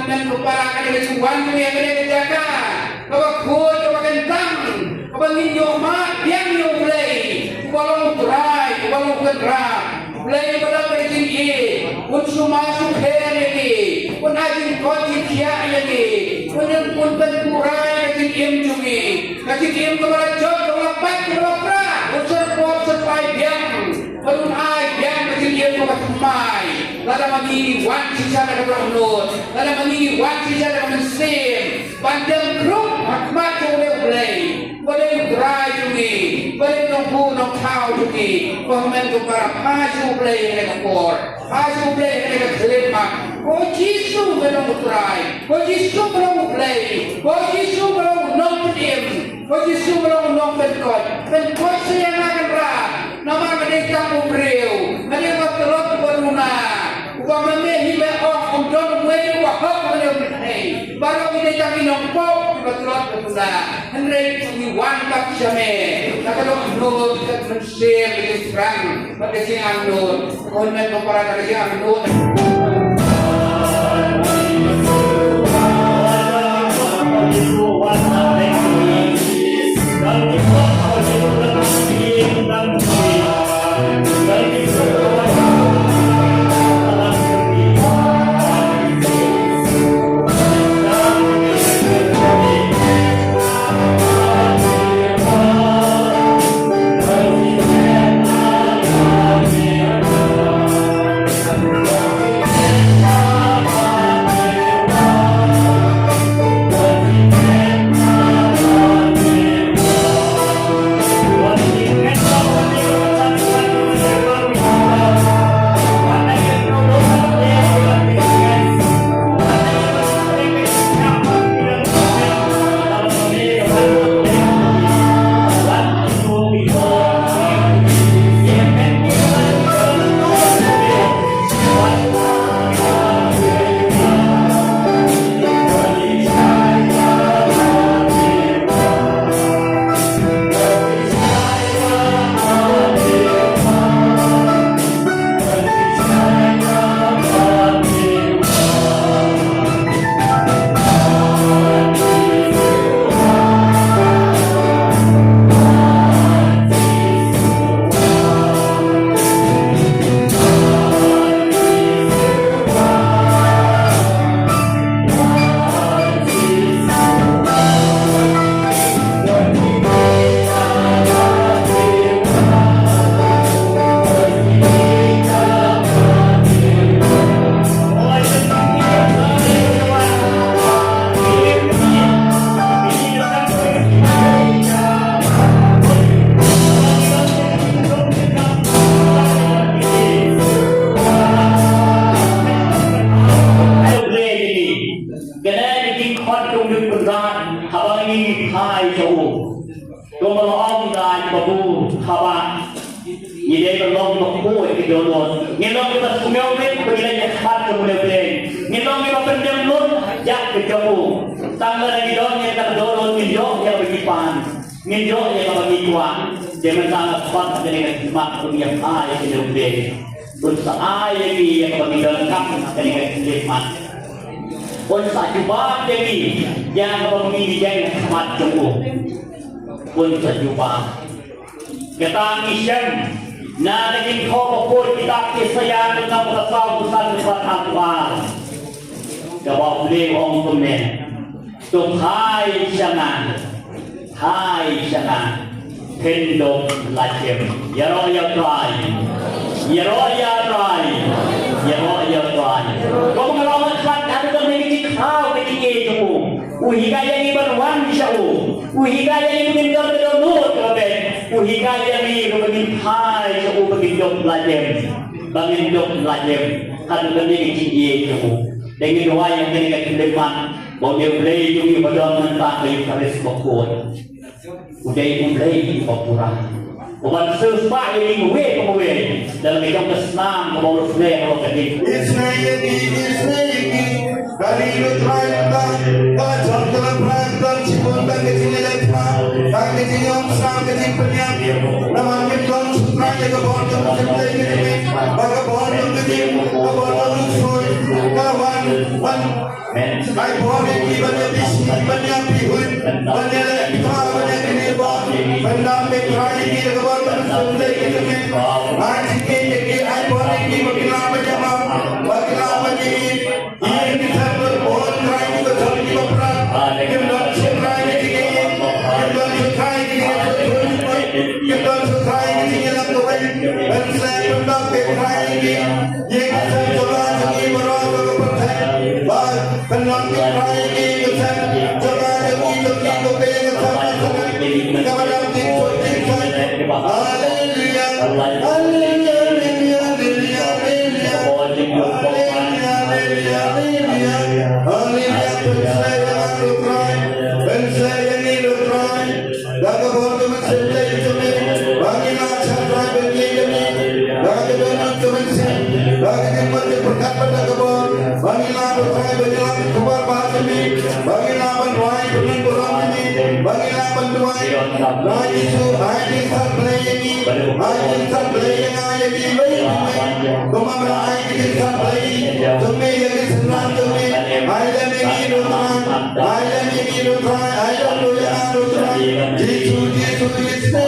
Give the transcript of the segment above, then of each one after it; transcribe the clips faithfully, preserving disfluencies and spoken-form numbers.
Kmen ko para, ka dei ka jingwan jong ngi ha kane ka jaka kaba khuid, kaba kyntang, kaba ngin ïoh mad biang ïa U Blei uba long U Trai, uba long U Kynrad. U Blei uba don ka jingïeit, un sumar sukher ïa ngi, un ai jingkoit jingkhiah ïa ngi, un, un pynpura ïa ka jingim jong ngi, ka jingim kaba la jot, kaba la pait, kaba la pra, un syrpod syrpai biang. Bad un ai biang ka jingim kaba thymmai. Lada ma ngi wan shisha na ka dohnud, lada ma ngi wan shisha na ka mynsiem, ban dem khrup ha khmat jong U Blei, U Blei U Trai jong ngi, U Blei Nongbuh Nongthaw jong ngi, ko hynmen ko para, phai sha U Blei ha kane ka por, phai sha U Blei ha kane ka khyllipmat. Ko Jisu ka long U Trai, ko Jisu ka long U Blei, ko Jisu ka long U Nongpynim. Ko Jisu ka long U Nongpynkoit, pynkoit sa ïa nga Kynrad, namar nga dei tang u briew, nga dei uba tlot uba duna, uba ma me hi me ong ym don uwei uba hok lane uba pyrthei. Baroh ngi dei tang ki nongpop kiba tlot kiba duna. Hynrei ngi wan pat sha me na ka dohnud, ka mynsiem, ka jingthrang bad ka jingangnud. Ko hynmen ko para, ka jingangnud. Kane ka jingkhot jong u Kynrad haba ngi phai sha u. Kumba la ong da i Babu Thabah, ngi dei ban long kiba khuid ki dohnud. Ngin long kiba sngew rit ba ngi leit ha khmat jong U Blei. Ngin long kiba pyndem lut ïa ka jong u. Tang lada ngi don ïa ka dohnud, ngin ïoh ïa kaba ngi pan, ngin ïoh ïa kaba ngi kwah. Te mynta nga khot ha kane ka khmat ba ngi ïa phai sha U Blei. Un sa ai ïa ngi ïa kaba ngi donkam ha kane ka khmat. Un sa jubab ïa ngi ïa kaba ngi ïeng ha khmat jong u. Un sa jubab. Kata ngi shem na ka jingkhoh bakhuid kitab Isaïah lynnong ba saw, dkhot arphew ar. Kaba U Blei u ong kumne: To phai sha nga, phai sha nga, phin dup lajim. Ïaroh ïa U Trai. Ïaroh ïa U Trai. Ïaroh ïa U Trai. Kumba nga la ong, ha kane ka jingkhaw ka jingïeit jong u, u hikai ïa ngi ban wan sha u. U hikai ïa ngi ba ngin don ka dohnud kaba beit. U hikai ïa ngi ba ngin phai sha u, ba ngin dup lajim. Ba ngin dup lajim. Kane ka dei ka jingïeit jong u. Te ngin duwai ïa kane ka khyllipmat ba U Blei jong ngi ba don mynta ha ka Eukharist bakhuid u dei U Blei uba pura, uban siewspah ïa ngi iwei pa iwei da la ka jong ka snam kaba u la pynlong ha ka ding. Isynei ïa ngi, isynei ïa ngi. Ka ri U Trai mynta ka la jot ka la phai, ka la shibun tang ka jingïaleh phai, tang ka jingïaleh snam, ka jingpynïap. Namar ngim don shuh Trai ïa ka bor jong ka jingpynlong ka jingim, ba ka bor jong ka jingim, ka bor jong ka jingim ka la wan, wan. Ai por ïa ki ban ïa bishni, ban ïa pyrshah, ban ïa leh bha, ban ïa knieh bha, ban nang pynkhraw ïa ki da ka bor ban sumar ïa ki jingeh. Ai jingeh ïa ki, ai por ïa ki ba kin lah ban ïa map, ba kin lah ban ïa ïeit. Ïa ki thep bor Trai ki ba thep ki ba prat. Kim don shakri ïa ki jingeh, kim don shakri ïa ki jingeh, kim don shakri ïa ki jingeh lam kawei. Ban sngewbha ban pynkhraw ïa ki. Ïa ki thep jong nga jong ngi baroh ka pyrthei. Ba pynlong pynkhraw ïa ki, ïa ki thep jong nga jong ngi jong ngi ko pynlong pynkhraw ïa ki. Ka ba dang jingkhuid jingkhuid. Haleluya. Haleluya, haleluya, haleluya, haleluya. Haleluya, haleluya, haleluya. Haleluya, pynshai ïa ngi Trai. Pynshai ïa ngi Trai. Da ka bor ka mynsiem Blei jong me, ba ngin ïa shah Trai ban ïeit ïa me. Da ka dohnud ka mynsiem, da ka jingmut jingpyrkhat bad da ka bor, ba ngin ïa Trai ban ïa khubor ba jong me, ba ngin ïa ban duwai pynlong burom ïa me, ba ngin ïa ban duwai. Trai Jisu, ai jingthoh Blei ïa ngi, ai jingthoh Blei ïa nga ïa ki wei pa wei. Kumba me la ai ka jingthoh Blei jong me ïa ki synran jong me, ai lem ïa ngi Trai. Ai lem ïa ngi Trai, ai lem ïa ngi Trai. Jisu, Jisu, Jisu.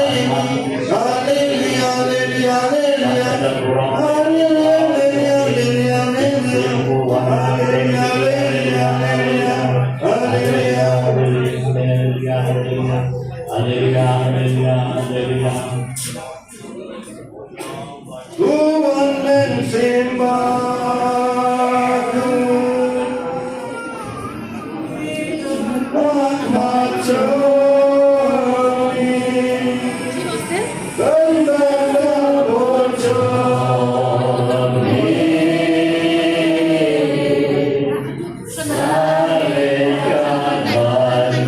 Haleluya, haleluya, haleluya. Haleluya, haleluya, haleluya. Haleluya, haleluya, haleluya. Haleluya, haleluya, haleluya. Haleluya, haleluya, haleluya. Tuhan men sembah ku, rahmat Tuhan, tanda bocor ni, sarekat bani.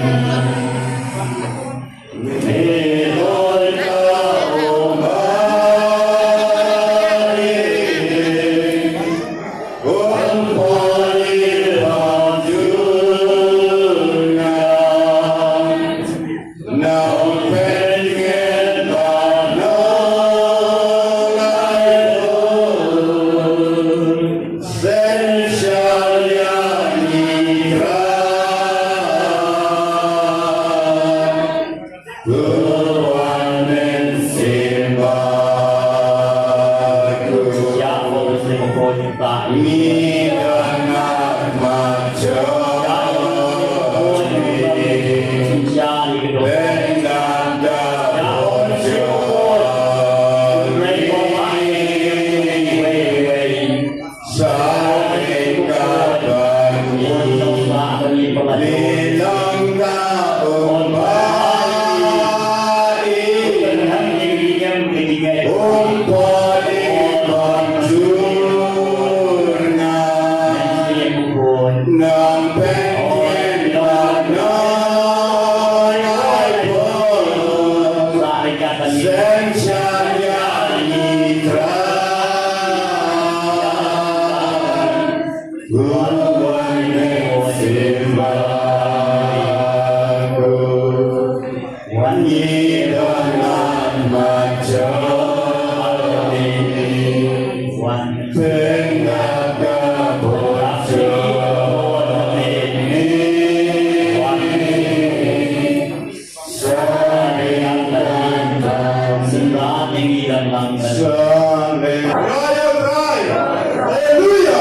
Tuhan men sembah ku. Ngi dang ngat mat jong ngi. Ngi dang da bor jong ngi. Sa ïa ka ban ïa ngi, ngi long da um bai, um bai ban jur nga, nang pyngen ba nang ai bor. Seng sha ïa ngi Trai. Haleluya.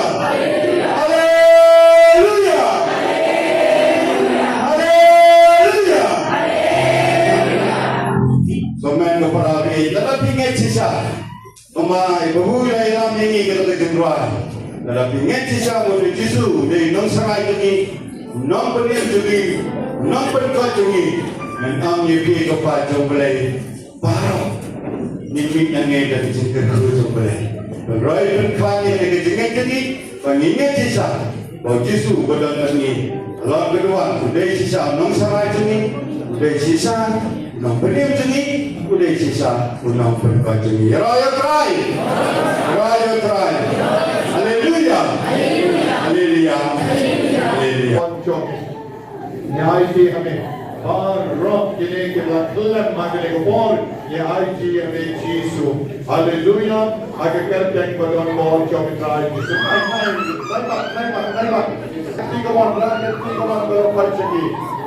Haleluya. Haleluya. Somen ko para ri, lada phi ngeit shisha. Kumba i babu i la ïalam ïa ngi kata ka jingrwai. Lada phi ngeit shisha ba u Jisu u dei u nongsharai jong ngi, u nongpynim jong ngi, u nongpynkhuid jong ngi, ngan ong ïa phi ko pa jong U Blei. Baroh ngin mih na ngi da ka jingkyrkhu jong U Blei. Ban roi ban kha ngi da ka jingngeit jong ngi ba ngi ngeit shisha ba u Jisu ba don bad ngi. Halor ka duwan u dei shisha u nongsharai jong ngi, u dei shisha u nongpynim jong ngi, u dei shisha u nongpynkhuid jong ngi. Ïaroh ïa U Trai. Ïaroh ïa U Trai. Haleluya. Haleluya. Haleluya. Haleluya. Wan jong. Ngi ai te ha me baroh. Kine ki la khlem ha kane ka por, ngi aiti ïa me Jisu. Haleluya. Ha ka kyrteng ba don bor jong U Trai Jisu. Nai, nai, nai bak, nai bak, nai bak. Kti kamon, rah ka kti kamon baroh sha ki.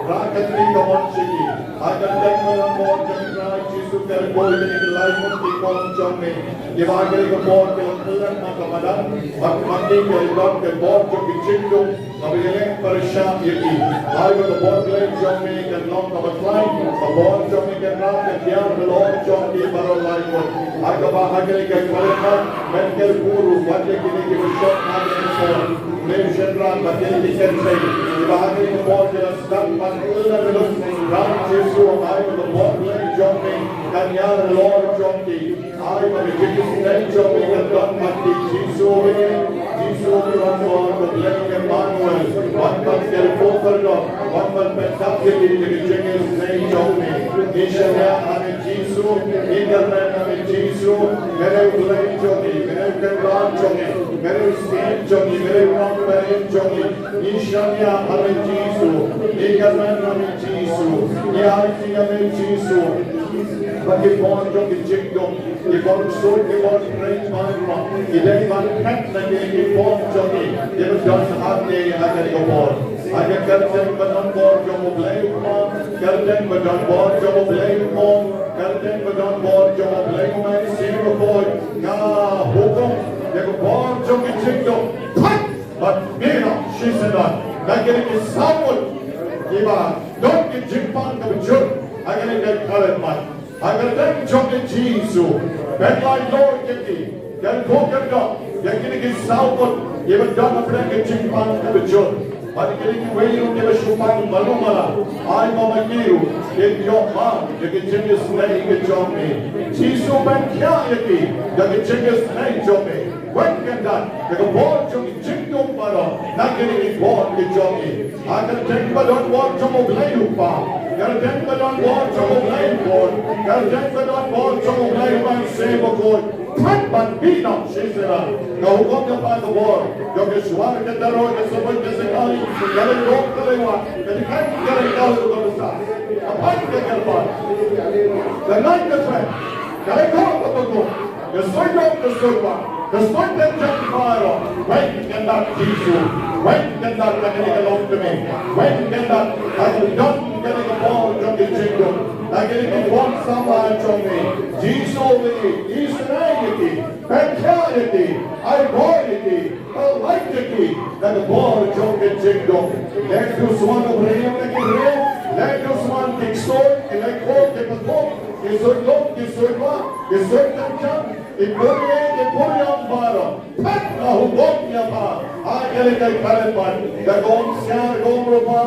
Rah ka kti kamon sha ki. Ha ka kyrteng ba don bor jong U Trai Jisu, ka bor kine ki lai ngut ki khun jong me. Kiba ha kane ka por ki la khlem ha ka madan. Bad ma ki ki la don ka bor jong ki jingdum. Kaba ïaleh pyrshah ïa ki. Ai ba ka bor Blei jong me kan long kaba khlaiñ, ka bor jong me kan rah ka diar halor jong ki baroh lai ngut. Ai kaba ha kane ka kyrteng men kyrkhu ruh wat ïa kine kiba shong ha kane ka por. Me u shynrang bad kine ki kynthei kiba ha kane ka por ki la sdang ban ïoh na ka lut. Trai Jisu, ai ba ka bor Blei jong me kan ïar halor jong ki. Ai ba ka jingisynei jong me kan don bad ki Jisu, Jisu ki wan bor ka Blei Emmanuel, wan ban kyrkhu kyrdoh, wan ban pyndap ïa ki, ïa ka jingisynei jong me. Ngi shaniah ha me Jisu, ngi kyrmen ha me Jisu, me dei u Blei jong ngi, me dei u Kynrad jong ngi, me dei u Syiem jong ngi, me dei u Nongpynim jong ngi. Ngi shaniah ha me Jisu, ngi kyrmen ha me Jisu, ngi aiti ïa me Jisu. Ba ki bor jong ki jingdum, ki bor ksuid, ki bor kren baroh, ki dei ban khet na ki, ki bor jong ki, ki ba don hangne ha kane ka bor. Ha ka kyrteng ba don bor jong U Blei U Kpa, kyrteng ba don bor jong U Blei U Khun, kyrteng ba don bor jong U Blei U Mynsiem Bakhuid, nga hukum ïa ka bor jong ki jingdum. Phet! Bad mih noh shisien, na kine ki saw ngut kiba don ki jingpang kaba jur ha kane ka khyllipmat. Ha ka kyrteng jong u Jisu, pynlait noh ïa ki, kyrkhu kyrdoh ïa kine ki saw ngut kiba don hapdeng ka jingpang kaba jur. Bad kine kiwei ruh kiba shu pang malu mala, ai ba ma ki ruh kin ïoh ma ïa ka jingisynei ka jong me. Jisu pynkhiah ïa ki da ka jingisynei jong me. Weng kyndat da ka bor jong ki jingdum baroh na kine ki bor ki jong ngi. Ha ka kyrteng ba don bor jong U Blei U Kpa, ka kyrteng ba don bor jong U Blei U Khun, ka kyrteng ba don bor jong U Blei U Mynsiem Bakhuid. Phet bad mih noh shisien. Nga hukum ïa pha ka bor jong ka shuwa, ka tyrwa, ka sabuit, ka sakali, ka lyngngoh, ka lyngngoh, ka dkhot, ka lyngngoh, ka bsa. Ka pan ka kyrpad, ka nai ka tret, ka lyngngoh ka bngngoh. Ka suiñ dong ka suiñ wah, ka suiñ dong jong baroh. Weng kyndat Jisu, weng kyndat na kane ka longkmie, weng kyndat ha ka don kane ka bor jong ki jingdum, na kane ka bor samla jong me. Jisu, me isynei ïa ki, pynkhiah ïa ki, ai bor ïa ki, pynlait ïa ki na ka bor jong ki jingdum. Leh dushman u briew na ki briew, leh dushman ki ksuid, ki leh khun ki pathum, ki suiñ lum ki suiñ wah, ki suiñ kynjang, ki purieh ki puriang baroh. Phet, nga hukum ïa pha ha kane ka khyllipmat da ka umsiar ka umrupa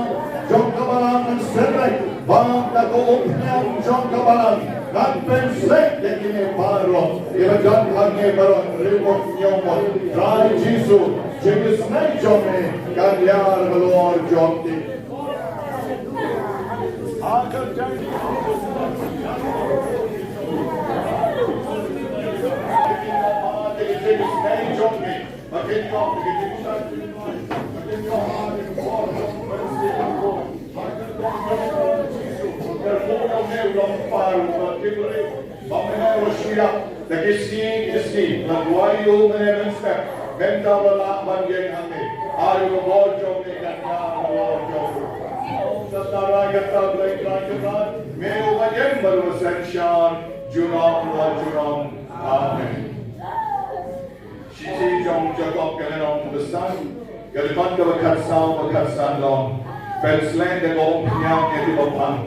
jong ka balang, ngan synreit bad da ka umphniang jong ka balang ngan pynshlur ïa kine baroh kiba don hangne baroh, hynriew ngut, hynñiew ngut. Trai Jisu, jingisynei jong me kan ïar halor jong ki. Ba me heh wa shu ïap da ki sngi ki sngi, nga duwai ïa u mynne mynstep, mynta u la lah ban ïeng hangne. Ai u bor jong me kan ïar halor jong u. Ong sa tharai kata Blei Trai Kynrad, me uba ïeng bad uba synshar junom la junom. Amen. Shithi jong Jakob ka lynnong kaba san, ka dkhot kaba khatsaw bad khatsan long. Pynshlur da ka umphniang ïa kiba pang,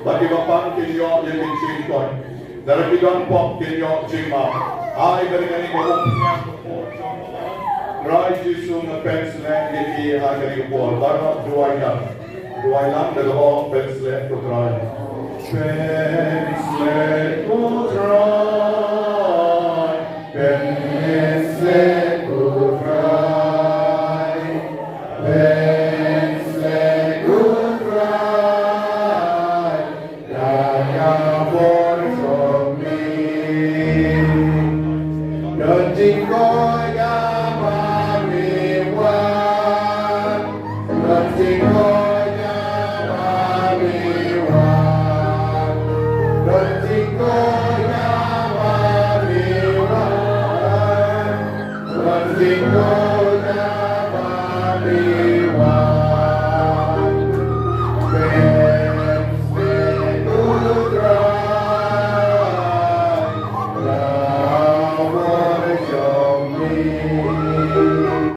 bad kiba pang kin ïoh ïa ka jingkoit. Lada ki don pop kin ïoh jingmap. Ai ba da kane ka umphniang ka por jong U Trai Jisu, nga pynshlur ïa ki ha kane ka por. Baroh duwai lang. Duwai lang da kaba ong, pynshlur ko Trai. Pynshlur ko Trai. Pynshlur ko Trai. Pynshlur ko Trai. Da ka bor jong me. Don jingkoit kaba me wan. Don jingkoit kaba me wan.